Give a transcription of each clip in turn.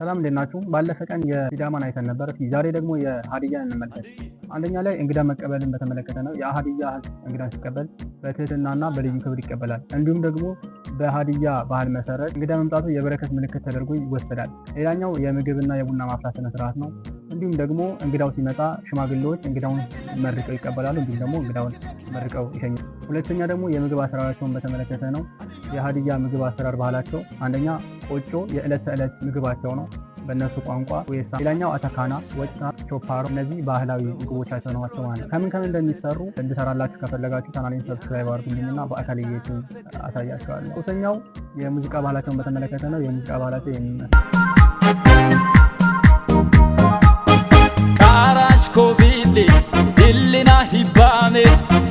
ሰላም፣ እንዴት ናችሁ? ባለፈ ቀን የሲዳማን አይተን ነበር። እስኪ ዛሬ ደግሞ የሀዲያን እንመልከት። አንደኛ ላይ እንግዳ መቀበልን በተመለከተ ነው። የሀዲያ ሕዝብ እንግዳን ሲቀበል በትህትናና በልዩ ክብር ይቀበላል። እንዲሁም ደግሞ በሀዲያ ባህል መሰረት እንግዳ መምጣቱ የበረከት ምልክት ተደርጎ ይወሰዳል። ሌላኛው የምግብና የቡና ማፍላት ስነስርዓት ነው። እንዲሁም ደግሞ እንግዳው ሲመጣ ሽማግሌዎች እንግዳውን መርቀው ይቀበላሉ። እንዲሁም ደግሞ እንግዳውን መርቀው ይሸኛል። ሁለተኛ ደግሞ የምግብ አሰራራቸውን በተመለከተ ነው። የሀዲያ ምግብ አሰራር ባህላቸው አንደኛ ቆጮ የዕለት ተዕለት ምግባቸው ነው፣ በእነሱ ቋንቋ ወይሳ። ሌላኛው አተካና፣ ወጫ፣ ቾፓሮ፣ እነዚህ ባህላዊ ምግቦቻቸው ናቸው ማለት ነው። ከምን ከምን እንደሚሰሩ እንድሰራላችሁ ከፈለጋችሁ ቻናሌን subscribe አድርጉልኝና በአካል እየሄድኩ አሳያችኋለሁ። ሶስተኛው የሙዚቃ ባህላቸውን በተመለከተ ነው። የሙዚቃ ባህላቸው የሚመስል ቃራች ኮቢሌ ድልና ሂባሜ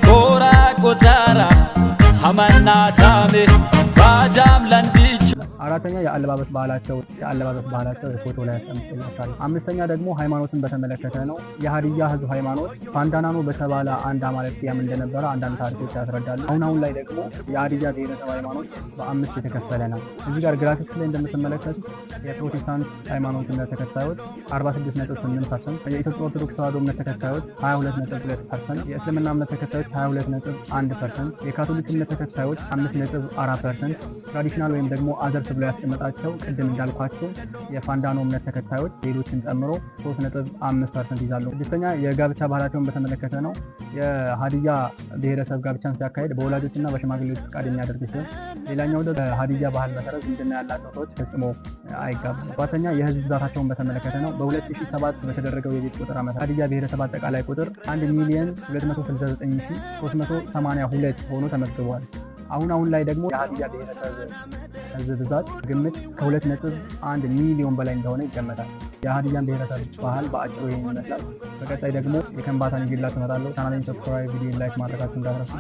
ቆራ ቆታራ ሀማናታሜ ባጃም ላንዲቹ። አራተኛ የአለባበስ ባህላቸው የፎቶ ላይ ያስቀምጥላቸዋል። አምስተኛ ደግሞ ሃይማኖትን በተመለከተ ነው። የሀዲያ ህዝብ ሃይማኖት ፋንዳናኖ በተባለ አንድ አማልክት ያምን እንደነበረ አንዳንድ ታሪኮች ያስረዳሉ። አሁን አሁን ላይ ደግሞ የሀዲያ ብሔረሰብ ሃይማኖት በአምስት የተከፈለ ነው። እዚህ ጋር ግራፊክስ ላይ እንደምትመለከቱት የፕሮቴስታንት ሃይማኖት እምነት ተከታዮች 46.8%፣ የኢትዮጵያ ኦርቶዶክስ ተዋሕዶ እምነት ተከታዮች 22.2%፣ የእስልምና እምነት ተከታዮች 22.1%፣ የካቶሊክ እምነት ተከታዮች 5.4%፣ traditional ወይም ደግሞ others ብሎ ያስቀመጣቸው ቅድም እንዳልኳቸው የፋንዳኖ እምነት ተከታዮች ሌሎችን ጨምሮ 3.5% ይዛሉ። ስድስተኛ የጋብቻ ባህላቸውን በተመለከተ ነው። የሀዲያ ብሔረሰብ ጋብቻን ሲያካሄድ በወላጆችና በሽማግሌዎች ፍቃድ የሚያደርግ ሲሆን ሌላኛው ደግሞ በሀዲያ ባህል መሰረት ዝምድና ያላቸው ሰዎች ፈጽሞ አይጋቡም። ሰባተኛ የህዝብ ብዛታቸውን በተመለከተ ነው። በ2007 በተደረገው የቤት ቆጠራ መሰረት ሀዲያ ብሔረሰብ አጠቃላይ ቁጥር 1 ሚሊዮን 269382 ሆኖ ተመዝግቧል። አሁን አሁን ላይ ደግሞ የሀዲያ ብሔረሰብ ህዝብ ብዛት ግምት ከ2.1 ሚሊዮን በላይ እንደሆነ ይገመታል። የሀዲያን ብሔረሰብ ባህል በአጭሩ ይህን ይመስላል። በቀጣይ ደግሞ የከምባታን ይዤላችሁ እመጣለሁ። ቻናሌን subscribe፣ ቪዲዮ like ማድረጋችሁ እንዳትረሱ።